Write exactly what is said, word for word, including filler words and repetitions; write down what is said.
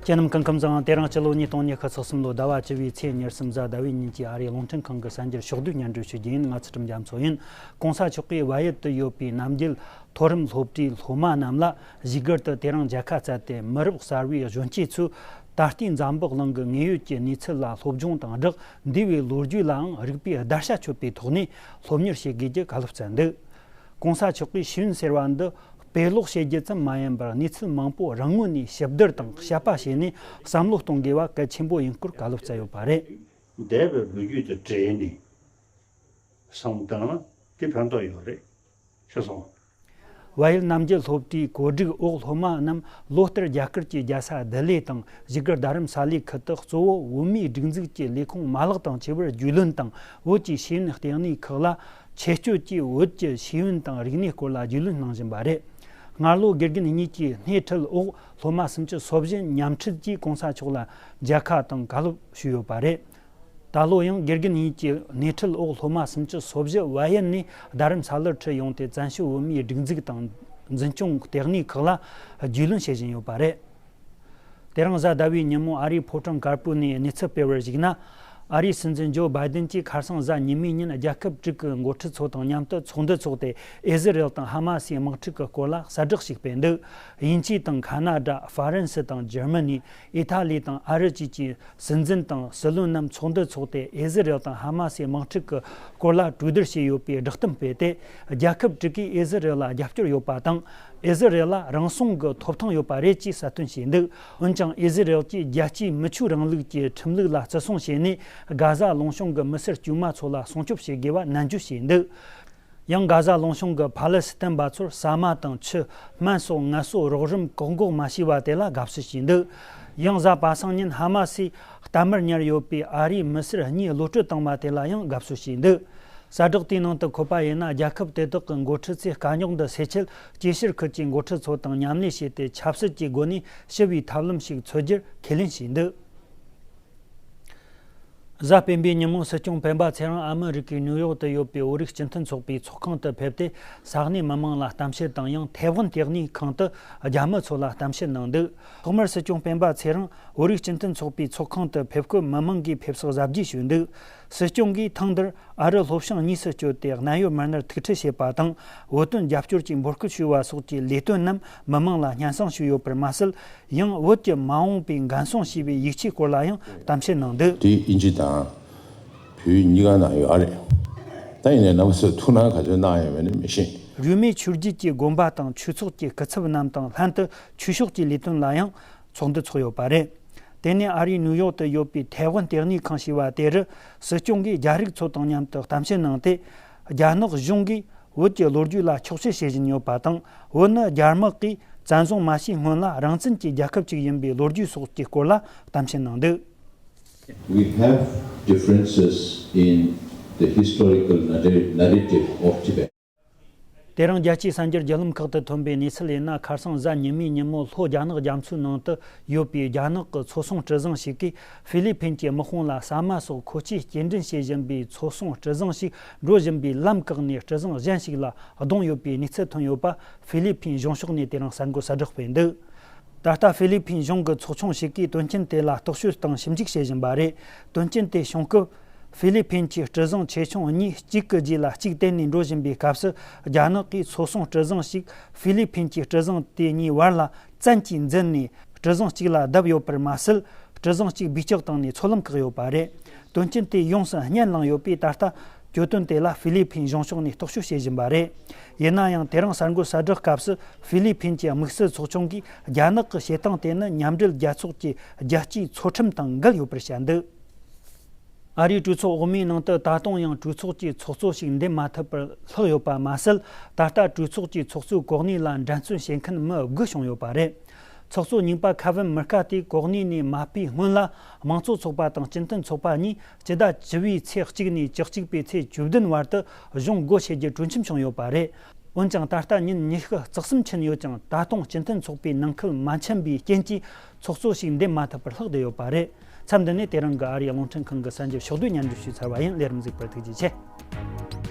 ཁྱེད་རྣམས་སྐུ་ཁམས་བཟང་། དེ་རིང་སྤྱི་ལོ་ཉིས་སྟོང་ཉི་ཤུ་རྩ་གསུམ་ལོ་ཟླ་བ་བཅུ་བའི་ཚེས་ཉེར་གསུམ་གཟའ་ཟླ་བའི་ཉིན་གྱི་ཨ་རིའི་རླུང་འཕྲིན་ཁང་གི་གསར་འགྱུར་ཕྱོགས་བསྡུས་སྙན་སྒྲོན་ཞུ་རྒྱུ་ཡིན། ང་ཚུལ་ཁྲིམས་རྒྱ་མཚོ་ཡིན། ྋགོང་ས་མཆོག་གིས་བལ་ཡུལ་དུ་ཡོད་པའི་རྣམ་རྒྱལ་མཐོ་རིམ་སློབ་གྲྭའི་སློབ་མ་རྣམས་ལ་གཞིས་སྒར་དུ་དེ་རིང་མཇལ་ཁ་བསྩལ་ཏེ། མི་རབས་གསར་བའི་གཞོན་སྐྱེས་ཚོས་ད་ལྟའི་འཛམ་བུ་གླིང་གི་དངོས་ཡོད་ཀྱི་གནས་ཚུལ་ལ་སློབ་སྦྱོང་དང་སྦྲགས། འདས་པའི་ལོ་རྒྱུས་ལའང་རིག་པའི་བརྡར་ཤ་གཅོད་པའི་ཐོག་ནས་སློབ་གཉེར་བྱེད་དགོས་ཀྱི་བཀའ་སློབ་སྩལ་འདུག ྋགོང་ས་མཆོག་གིས་ཤེས་ཡོན་ཟེར་བ་འདི་དཔེ་ཀློག་བྱེད་རྒྱུ་ཙམ་མ་ཡིན་པར། གནས་ཚུལ་མང་པོ་རང་ངོས་ནས་ཞིབ་བསྡུར་དང་དཔྱད་པ་བྱས་ནས་བསམ་བློ་གཏོང་དགོས་པ་གལ་ཆེན་པོ་ཡིན་སྐོར་བཀའ་སློབ་སྩལ་ཡོད་པ་རེད། འདས་པའི་ལོ་རྒྱུས་དང་འབྲེལ་ནས་བསམ་བློ་བཏང་ན་དེ་ཕན་ཐོགས་ཡོད་རེད་ཤེས་སོང་། བལ་ཡུལ་རྣམ་རྒྱལ་སློབ་གྲྭའི་གོ་སྒྲིག་འོག་སློབ་མ་རྣམས་ལོ་ལྟར་རྒྱ་གར་གྱི་རྒྱལ་ས་ལྡི་ལི་དང་བཞུགས་སྒར་རྡ་རམ་ས་ལའི་ཁུལ་དུ་གཙོ་བོ་བོད་མིའི་སྒྲིག་འཛུགས་ཀྱི་ལས་ཁུངས་མ་ལག་དང་བཅས་པར་རྒྱུས་ལོན་དང་། བོད་ཀྱི་ཤེས་ཡོན་ལྟེ་གནས་ཁག་ལ་ཆེད་བསྐྱོད་ཀྱིས་བོད་ཀྱི་ཤེས་ཡོན་དང་རིག་གནས་སྐོར་ལ་རྒྱུས་ལོན་གནང་བཞིན་པ་རེད། སྔ་ལོ་དགེ་རྒན་གཉིས་ཀྱི་སྣེ་ཁྲིད་འོག་སློབ་མ་སུམ་ཅུ་སོ་བཞི་མཉམ་འཁྲིད་ཀྱིས་ྋགོང་ས་མཆོག་ལ་མཇལ་ཁ་དང་བཀའ་སློབ་ཞུས་ཡོད་པ་རེད། ད་ལོ་ཡང་དགེ་རྒན་གཉིས་ཀྱི་སྣེ་ཁྲིད་འོག་སློབ་མ་སུམ་ཅུ་སོ་བཞི་བལ་ཡུལ་ནས་རྡ་རམ་ས་ལར་ཁྲིད་ཡོང་སྟེ། བཙན་བྱོལ་བོད་མིའི་སྒྲིག་འཛུགས་དང་འཛིན་སྐྱོང་ལྟེ་གནས་ཁག་ལ་རྒྱུས་ལོན་བྱེད་བཞིན་ཡོད་པ་རེད། དེ་རིང་གཟའ་ཟླ་བའི་ཉིན་མོ་ཨ་རིའི་ཕོ་བྲང་དཀར་པོ་ནས་གནས་ཚུལ་སྤེལ་བར་གཞིགས་ན། ཨ་རིའི་སྲིད་འཛིན་ཇོ་བྷའི་ཌེན་གྱིས་ཁ་སང་གཟའ་ཉི་མའི་ཉིན་རྒྱལ་ཁབ་དྲུག་གི་འགོ་ཁྲིད་ཚོ་དང་མཉམ་དུ་ཚོགས་འདུ་ཚོགས་ཏེ། ཨི་ཟི་རེལ་དང་ཧ་མ་སིའི་དམག་འཁྲུག་གི་སྐོར་ལ་གསལ་བསྒྲགས་ཤིག་སྤེལ་འདུག་དབྱིན་ཇི་དང་ཁ་ན་ཌ། ཧྥ་རན་སི་དང་འཇར་མ་ནི། ཨི་ཐ་ལི་དང་ཨ་རི་བཅས་ཀྱི་སྲིད་འཛིན་དང་སྲིད་བློན་རྣམས་ཚོགས་འདུ་ཚོགས་ཏེ། ཨི་ཟི་རེལ་དང་ཧ་མ་སིའི་དམག་འཁྲུག་གི་སྐོར་ལ་གྲོས་བསྡུར་བྱས་ཡོད་པའི་བསྒྲགས་གཏམ་སྤེལ་ཏེ། རྒྱལ་ཁབ་དྲུག་གིས་ཨི་ཟི་རེལ་ལ་རྒྱབ་སྐྱོར་ཡོད་པ་དང་། ཨི་ཟི་རེལ་ལ་རང་སྲུང་གི་ཐོབ་ཐང་ཡོད་པ་རེད་ཅེས་གསལ་སྟོན་བྱས་འདུག་འོན་ཀྱང་། ཨི་ཟི་རེལ་གྱིས་རྒྱལ་གཅེས་མི་ཆོས་རིང་ལུགས་ཀྱི་ཁྲིམས་ལུགས་ལ་བརྩི་སྲུང་བྱས་ནས། གྷ་ཟ་ལུང་གཤོང་གི་མི་སེར་དཀྱུས་མ་ཚོ་ལ་སྲུང་སྐྱོབ་བྱེད་དགོས་པ་ནན་བརྗོད་བྱས་འདུག་ཡང་། གྷ་ཟ་ལུང་གཤོང་གི་ཕ་ལེ་སི་ཐན་པ་ཚོར་ཟ་མ་དང་ཆུ། སྨན་སོགས་ངལ་གསོ་རོགས་རམ་བཀག་འགོག་མ་བྱས་པ་དེ་ལ་དགའ་བསུ་བྱས་འདུག་ཡང་། གཟའ་པ་སངས་ཉིན་ཧ་མ་སིས་གཏའ་མར་ཉར་ཡོད་པའི་ཨ་རིའི་མི་སེར་གཉིས་གློད་བཀྲོལ་བཏང་བ་དེ་ལ་ཡང་དགའ་བསུ་བྱས་འདུག་གསལ་བསྒྲགས་དེའི་ནང་དུ་འཁོད་པ་ཡིན་ན། རྒྱལ་ཁབ་དེ་དག་གི་འགོ་ཁྲིད་ཚོས་དཀའ་རྙོག་འདི་སེལ་ཆེད། དཀྱིལ་ཤར་ཁུལ་གྱི་འགོ་ཁྲིད་ཚོ་དང་མཉམ་ལས་བྱས་ཏེ། ཆབ་སྲིད་ཀྱི་སྒོ་ནས་ཞི་བའི་ཐབས་ལམ་ཞིག་འཚོལ་རྒྱུར་ཁས་ལེན་བྱས་འདུག་གཟའ་སྤེན་པའི་ཉིན་མོ་སྲིད་སྐྱོང་སྤེན་པ་ཚེ་རིང་ཨ་མི་རི་ཀའི་ནིའུ་ཡོག་ཏུ་ཡོད་པའི་བོད་རིགས་སྤྱི་མཐུན་ཚོགས་པའི་ཚོགས་ཁང་དུ་ཕེབས་ཏེ། ས་གནས་མི་མང་ལ་གཏམ་བཤད་དང་། ཡང་། ཐའེ་ཝན་ལྟེ་གནས་ཁང་དུ་རྒྱ་མི་ཚོ་ལ་གཏམ་བཤད་གནང་འདུག་ཐོག་མར་སྲིད་སྐྱོང་སྤེན་པ་ཚེ་རིང་བོད་རིགས་སྤྱི་མཐུན་ཚོགས་པའི་ཚོགས་ཁང་དུ་ཕེབས་སྐབས། མི་མང་གིས་ཕེབས་བསུ་གཟབ་རྒྱས་ཞུས་འདུག་སྲིད་སྐྱོང་གིས་ཐེངས་འདིར་ཨ་རི་ལྷོ་བྱང་གཉིས་སུ་བསྐྱོད་དེ། གནད་ཡོད་མི་སྣར་ཐུག་འཕྲད་བྱས་པ་དང་། བོད་དོན་རྒྱབ་སྐྱོར་གྱི་འབོད་སྐུལ་ཞུས་པ་སོགས་ཀྱི་ལས་དོན་རྣམས་མི་མང་ལ་སྙན་སེང་ཞུས་ཡོད་པར་མ་ཟད། ཡང་། བོད་ཀྱི་མ་འོངས་པའི་འགན་སྲུང་ཞེས་པའི་ཡིག་ཆའི་སྐོར་ལ་ཡང་གཏམ་བཤད་གནང་འདུག་དེ་དབྱིན་ཇི་དང་བོད་གཉིས་ཀ་ནང་ཡོད་རེད། ད་ཡིན་ནའི་རྣམ་པ་ཚོས་ཐུགས་སྣང་ག་ཚོད་གནང་ཡོད་མེད་ནི་མི་ཤེས། རིས་མེད་ཆོས་བརྒྱུད་ཀྱི་དགོན་པ་དང་ཆོས་ཚོགས་ཀྱི་སྐུ་ཚབ་རྣམས་དང་། ལྷན་དུ་ཆོས་ཕྱོགས་ཀྱི་ལས་དོན་ལ་ཡང་ཚོགས་འདུ་ཚོགས་ཡོད་པ་རེད། དེ་ནས་ཨ་རིའི་ནིའུ་ཡོག་ཏུ་ཡོད་པའི་ཐའེ་ཝན་ལྟེ་གནས་ཁང་ཞེས་པ་དེ་རུ། སྲིད་སྐྱོང་གིས་རྒྱ་རིགས་ཚོ་དང་མཉམ་དུ་གཏམ་བཤད་གནང་སྟེ། རྒྱ་ནག་གཞུང་གིས་བོད་ཀྱི་ལོ་རྒྱུས་ལ་འཁྱོག་བཤད་བྱེད་བཞིན་ཡོད་པ་དང་། བོད་ནི་རྒྱ་དམག་གིས་བཙན་བཟུང་མ་བྱས་སྔོན་ལ་རང་བཙན་གྱི་རྒྱལ་ཁབ་ཅིག་ཡིན་པའི་ལོ་རྒྱུས་སོགས་ཀྱི་སྐོར་ལ་གཏམ་བཤད་གནང་འདུག We have differences in the historical narra- narrative of Tibet. དེ་རིང་རྒྱལ་སྤྱིའི་གསར་འགྱུར་བརྒྱུད་ལམ་ཁག་ཏུ་ཐོན་པའི་གནས་ཚུལ་ཡིན་ན། ཁ་སང་གཟའ་ཉི་མའི་ཉིན་མོ་ལྷོ་རྒྱ་ནག་རྒྱ་མཚོའི་ནང་དུ་ཡོད་པའི་རྒྱ་ནག་གི་མཚོ་སྲུང་གྲུ་གཟིངས་ཤིག་གིས་ཧྥི་ལི་ཕིན་གྱི་དམག་དཔུང་ལ་ཟ་མ་སོགས་མཁོ་ཆས་སྐྱེལ་འདྲེན་བྱེད་བཞིན་པའི་མཚོ་སྲུང་གྲུ་གཟིངས་ཤིག་འགྲོ་བཞིན་པའི་ལམ་བཀག་ནས། གྲུ་གཟིངས་གཞན་ཞིག་ལ་བརྡུངས་ཡོད་པའི་གནས་ཚུལ་ཐོན་ཡོད་པ་ཧྥི་ལི་ཕིན་གཞུང་ཕྱོགས་ནས་དེ་རིང་གསར་འགོད་གསལ་བསྒྲགས་སྤེལ་འདུག་ད་ལྟ་ཧྥི་ལི་ཕིན་གཞུང་གི་ཚོགས་ཆུང་ཞིག་གིས་དོན་རྐྱེན་དེ་ལ་རྟོག་དཔྱོད་དང་ཞིབ་འཇུག་བྱེད་བཞིན་པ་རེད། དོན་རྐྱེན་དེ་བྱུང་སྐབས། ཧྥི་ལི་ཕིན་གྱི་གྲུ་གཟིངས་ཆེ་ཆུང་གཉིས་གཅིག་གི་རྗེས་ལ་གཅིག་བསྡད་ནས་འགྲོ་བཞིན་པའི་སྐབས་སུ། རྒྱ་ནག་གིས་མཚོ་སྲུང་གྲུ་གཟིངས་ཤིག་ཧྥི་ལི་ཕིན་གྱི་གྲུ་གཟིངས་དེ་གཉིས་བར་ལ་བཙན་གྱིས་འཛིན་ནས། གྲུ་གཟིངས་གཅིག་ལ་བརྡབས་ཡོད་པར་མ་ཟད། གྲུ་གཟིངས་གཅིག་སྦས་སྐྱོག་བཏང་ནས་མཚོ་ལམ་བཀག་ཡོད་པ་རེད། དོན་རྐྱེན་དེ་ཡོངས་སུ་ཉམས་བླངས་ཡོད་པས། ད་ལྟ་གྱོད་དོན་དེ་ལ་ཧྥི་ལི་ཕིན་གཞུང་ཕྱོགས་ནས་རྟོག་དཔྱོད་བྱེད་བཞིན་པ་རེད། ཡིན་ན་ཡང་། དེ་རིང་གསར་འགོད་གསལ་བསྒྲགས་སྐབས་སུ་ཧྥི་ལི་ཕིན་གྱི་དམིགས་བསལ་ཚོགས་ཆུང་གིས། རྒྱ་ནག་གི་བྱེད་སྟངས་དེ་ནི་མཉམ་འབྲེལ་རྒྱལ་ཚོགས་ཀྱི་རྒྱལ་སྤྱིའི་མཚོ་ཁྲིམས་དང་འགལ་ཡོད་པར་བཤད་འདུག་ཨ་རིའི་གྲོས་ཚོགས་འོག་མའི་ནང་དུ་ད་དུང་ཡང་གྲོས་ཚོགས་ཀྱི་ཚོགས་གཙོ་ཞིག་འདེམས་མ་ཐུབ་པར་ལྷག་ཡོད་པ་མ་ཟད། ད་ལྟ་གྲོས་ཚོགས་ཀྱི་ཚོགས་གཙོའི་གོ་གནས་ལ་འགྲན་རྩོད་བྱེད་མཁན་མི་དགུ་བྱུང་ཡོད་པ་རེད། ཚོགས་གཙོ་རྙིང་པ་ཁ་ཝིན་མི་ཀ་ཏེ་གོ་གནས་ནས་མ་ཕུད་སྔོན་ལ། དམངས་གཙོ་ཚོགས་པ་དང་སྤྱི་མཐུན་ཚོགས་པ་གཉིས་སྤྱི་ཟླ་བཅུ་བའི་ཚེས་གཅིག་ནས་བཅུ་གཅིག་པའི་ཚེས་བཅུ་བདུན་བར་དུ་གཞུང་སྒོ་ཕྱེ་རྒྱུ་གྲོས་འཆམ་བྱུང་ཡོད་པ་རེད། འོན་ཀྱང་། ད་ལྟ་ཉིན་ཉི་ཤུ་རྩ་གསུམ་ཕྱིན་ཡོད་ཀྱང་། ད་དུང་སྤྱི་མཐུན་ཚོགས་པའི་ནང་ཁུལ་མ་འཆམ་པའི་རྐྱེན་གྱིས། ཚོགས་གཙོ་ཞིག་འདེམས་མ་ཐུབ་པར་ལྷག་བསྡད་ཡོད་པ་རེད། མཚམས་འདི་ནས་དེ་རིང་གི་ཨ་རིའི་རླུང་འཕྲིན་ཁང་གི་གསར་འགྱུར་ཕྱོགས་བསྡུས་སྙན་སྒྲོན་ཞུས་ཚར་བ་ཡིན། ལས་རིམ་གཟིགས་པར་ཐུགས་རྗེ་ཆེ།